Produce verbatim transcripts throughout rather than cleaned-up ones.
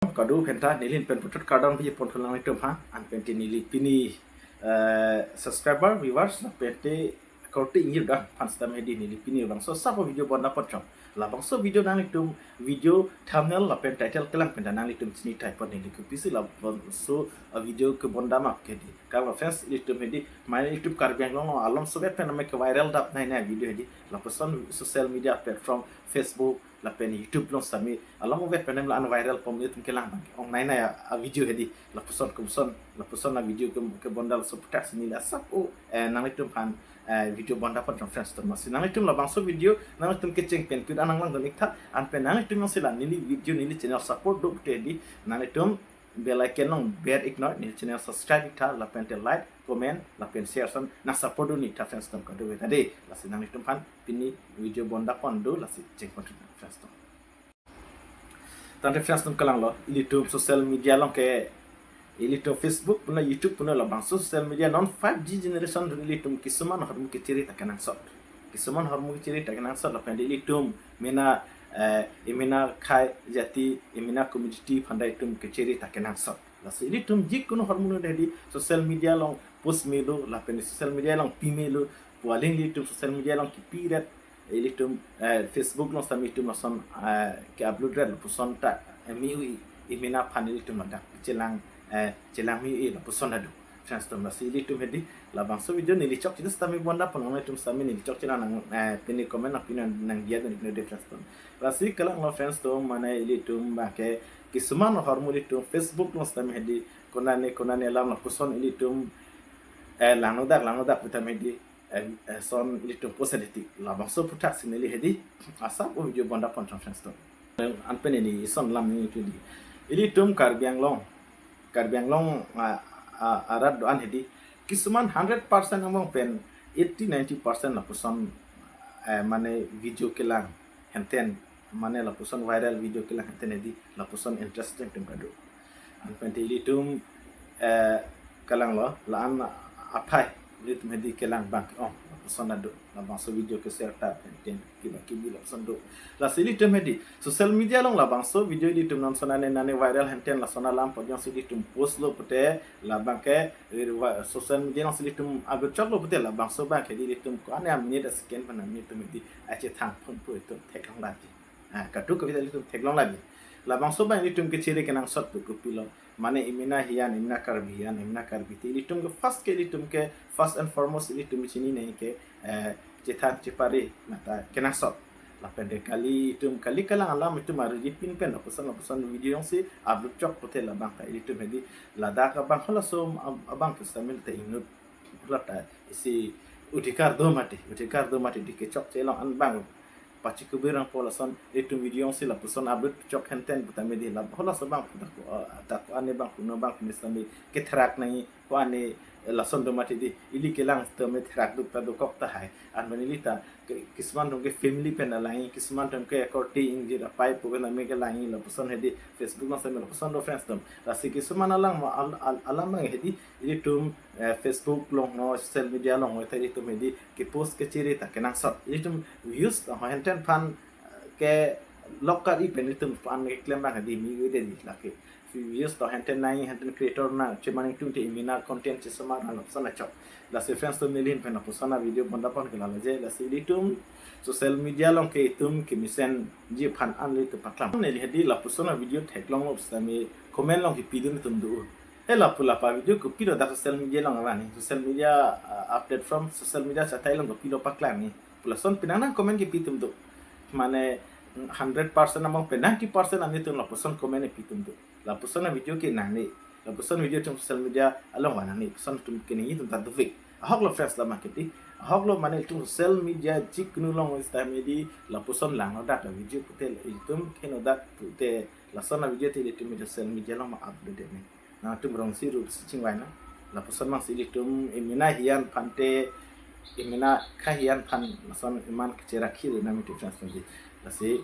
Kado penta neli pen puthot kardom piji pon thu nanglitum aphan, anpente neli pini eh, subscriber, viewers lapen te korte ingjir dang aphan sitame hedi neli pini labangso asap video bonda pon chom. Labangso video nanglitum video thumbnail lapen title kelang penta nanglitum chini thai pon, neli kopisi labangso eh, video kebonda ma ke hedi. Kardom friends, ilitum hedi, mane ilitum Karbi Anglong along sobe pen name ke viral dap nai nai video hedi. Lapuson social media platform Facebook lapen YouTube along sitame along vet pen la-an viral pon ilitum kelang abang ong nai nai a, a video hedi. Lapuson kopuson, lapuson a video ke, kebonda laso aputhak si neli asap o eh, nanglitum aphan eh, video bonda pon chom friends atum. Lasi nanglitum labangso video nanglitum kecheng pen kut anang lang don ik tha, anpen nanglitum jongsi la neli video neli channel support do pute hedi, nanglitum bell icon along ber ik noi, neli channel subscribe ik tha, lapen te like, comment lapen share ason nang support dun ik tha friends atum, kado-kave ta dei. Lasi nanglitum aphan pini video bonda pon do, lasi cheng pon thu friends atum. Tangte friends atum kelanglo, ilitum social media along ke, ilitum Facebook puno YouTube puno labangso social media non five G generation dun ilitum kisuman ahormu kechere ta kenangsot. Kisuman ahormu kechere ta kenangsot lapen te ilitum mena eh, imena khei jati, imena community aphan ta itum kechere ta kenangsot. Lasi ilitum jikunu ahormu dun hedi social media along post melo lapen social media along pi melo, pu aling ilitum social media along kipi ret, ilitum eh, Facebook along sitame itum lason eh, ke-upload ret lapuson ta eh, mi-ui, imena aphan ilitum ladak chelang eh, chelang mi-ui lapuson ta do. Friends atum, lasi ilitum hedi labangso video neli chokche sitame bonda pon, nanglitum sitame neli chokche nang eh, pini comment nang pini nang dia dun ik noi dei friends atum. Lasi kelanglo friends atum, mane ilitum abang ke kisuman ahormu ilitum Facebook along sitame hedi konane konane alam lapuson ilitum eh, langnodak langnodak pu tame hedi eh, eh, son ilitum post hedi. Labangso aputhak si neli hedi asap o video bonda pon chom friends atum. Anpen neli ison lam ni itu hedi. Ilitum Karbi Anglong, Karbi Anglong ah, ah, arat do-an hedi, kisuman hundred percent angbong pen eighty ninety percent lapuson eh, mane video kelang henten, mane lapuson viral video kelang henten hedi, lapuson interesting atum kado. Anpen te ilitum eh, kelanglo, la-an aphai ilitum hedi kelang abang ke ong lapuson ta do, labangso video ke-share ta henten kiba kibi lapuson do. Lasi ilitum hedi social media along labangso video ilitum non son nane nane viral henten lason alam pon jongsi ilitum post lo pute, labang ke eh, wa- social media along si ilitum upload choklo pute, labangso abang ke hedi ilitum ko-an a minute a second pen ilitum hedi achethang phone pu itum theklong lagi. Ah, kado-kave ta ilitum theklong lagi. Labangso abang ilitum kechere kenangsot pu kopilo, mane imena hiyan, imena Karbi hiyan, imena Karbi te ilitum ke first ke ilitum ke first and foremost ilitum chini nai ke eh, chethan chepare mata kenangsot. Lapen te kali itum kali kelang alam itum arjipin pen lapuson lapuson video jongsi upload chok pute, labang ta ilitum hedi ladak abang halaso ab- abang ke sitame ta inut, la ta isi odhikar do mati, odhikar do mati hedi, kechokche along an abang pachikubir nangpo, lason itum video jongsi lapuson upload chok henten pu tame hedi lap halaso abang pu ta ko, eh, ta ko-an abang kuno abang pu sitame ketherak nangji, ko-an lason do mati hedi, ili kelang sitame therak duk ta dokok tahai. Anpen ili ta ke- kisuman atum ke family pen langji, kisuman atum ke korte ingjir aphai pu pen tame kelangji, lapuson hedi Facebook along sitame lapuson do friends atum. Lasi kisuman alang ma- al- al- alam abang hedi ilitum eh, Facebook along no social media along no ta ilitum hedi ke-post kechere ta kenangsot, ilitum views ta henten aphan eh, kelok kari pen ilitum aphan keklem abang hedi mi-ui dei, lake views ta henten nai, henten creator na chemang tung te imena content chesomar na lapuson achok. Lasi friends atum, neli hin pen lapuson a video bonda pon ke lalo je, lasi ilitum social media along ke itum kemesenji aphan an ilitum paklang. Neli hedi lapuson a video theklonglo sitame comment along kipi dun atum do. He lapu lapa video kopilo dak social media along abang ni, social media ah, a platform social media chatai along kopilo paklang ni pu lason penang nang comment kipi atum do. Mane hundred percent angbong pen ninety percent an itum lapuson comment kipi atum do. Lapuson a video ke nangne, lapuson video atum social media along va nangne puson atum keningje atum ta dovek. Ahoklo friends, lama keti. Ahoklo mane itum social media jikunu along sitame hedi lapuson langnodak a video pute, itum kenodak pute, lason a video te ilitum social media along ma-upload ne. Nangtum rong si rup si chingvai nang. Lapuson abang si ilitum imena hiyan aphan te, imena khei hiyan aphan lason iman kecherakhir nang miti friends miti. Lasi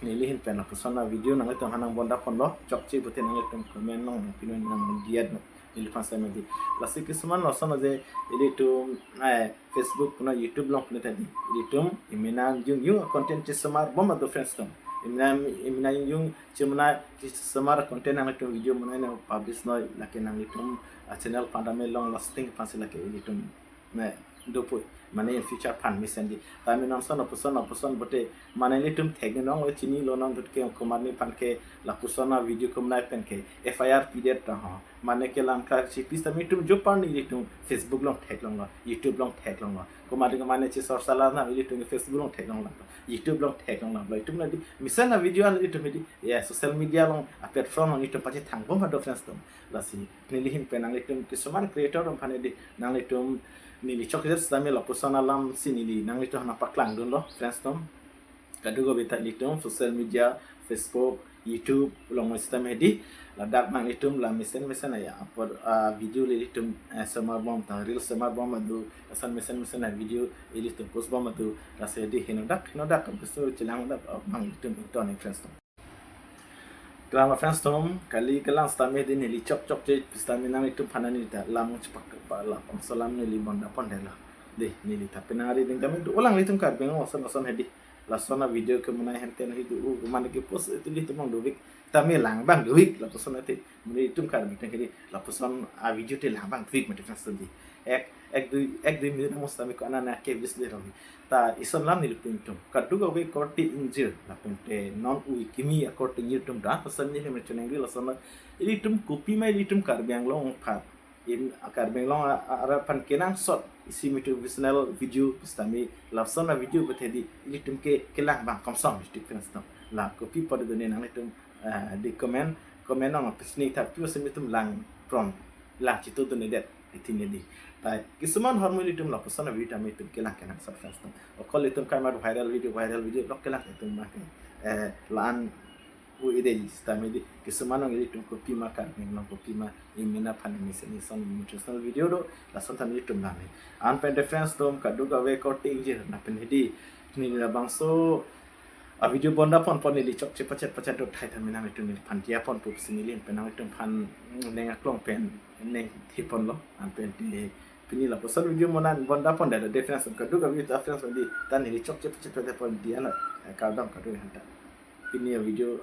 neli hin pen lapuson a video nanglitum aphan nang bonda ponlo, chokche pute nanglitum comment along nang pino nang diat no, neliphan sitame hedi. Lasi kisuman lason aje ilitum eh, Facebook puno YouTube along puno ta hedi, ilitum imena jung jung content chesomar bom ado friends atum. Imina, imina yung chimina kisomar content nanglitum video monai nang publish noi, lake nanglitum, ah, channel aphan tame long lasting aphansi lake ilitum ne dopo, mane in future aphan mesen di. Tame non son lapuson lapuson pote mane ilitum theklong lo, chinilo non tut ke komatne aphan ke lapuson a video komatne pen ke F I R pidet ta ho. Mane kelang klar si pis tame itum jopar ni ilitum Facebook along theklong lo, YouTube along theklong lo. Komatne mane chesor sala na ilitum Facebook along theklong lo, YouTube along theklong lo. Itum na di mesen a video an itum di, ya, social media along, a platform along itum pachethang bom do friends atum. Lasi neli ahin pen nanglitum kisomar creator atum aphan di nanglitum neli chokche sitame lapuson alam si neli nanglitum aphan paklangdun lo friends atum. Kadokave ta ilitum social media, Facebook, YouTube along sitame di ladak nanglitum la mesen mesen a-upload, ah, video le ilitum, eh, somar bom ta reel somar bom adu, lason mesen mesen a-video ilitum post bom adu, lasi di henodak henodak kapusu chelang dak, oh, nanglitum ington ni friends atum. Kelang lo friends atum, kali kelang sitame di neli chok chokche sitame nanglitum aphan neli ta lam chepak pa la pangso alam neli bonda pondetlo. Di neli ta penang ari ding tame do lang ilitum Karbi Anglong ason ason hedi. Lason a video ke monai henten hedi, u mane ke post itu ilitum along dovik. Tame lang abang dovik lapuson ati. Mane itum Karbi teng hedi lapuson a video te lang abang dovik mati friends atum di. Ek, ek dui, ek dui minute amos tame ko anana ke bis le rohi. Ta ison alam neli pun itum. Kadokave korte ingjir lapen te non ui kimi akorte ingjir atum dak pasan ni heme choneng ri lason ilitum kopima ilitum Karbi Anglong aphan, im Karbi Anglong a, a, arat aphan kenangsot isi mitu visional video sitame lason a video pote di ilitum ke kelang abang komsom district friends atum. La kopi pode done nanglitum, eh, di comment, comment along pis ni thak pi semi itum lang pron lang chito done det. Iti neli. Ta kisomar ahormu ilitum lapuson a video tame itum kelang kenangsot friends atum. Okol itum kaimar viral video, viral video lok kelang itum mak, eh, la-an u ide sitame di kisomar along ilitum kopima Karbi Anglong kopima imina aphan mesen ison motivational video do, lason tame ilitum lang ni. Anpen te friends atum kadokave korte ingjir lapen hedi neli labangso a video bonda pon pon neli chokche pachet pachet do thai tame nanglitum neliphan diya pon pusi neli pen nanglitum aphan, mm, neng aklong pen neng thi ponlo. Anpen te pini lapuson video monai bonda pondetlo de friends atum, kadokave ta friends atum di ta neli chokche pachet pachet pon diya na, eh, kardom kadokave aphanta. Pini a video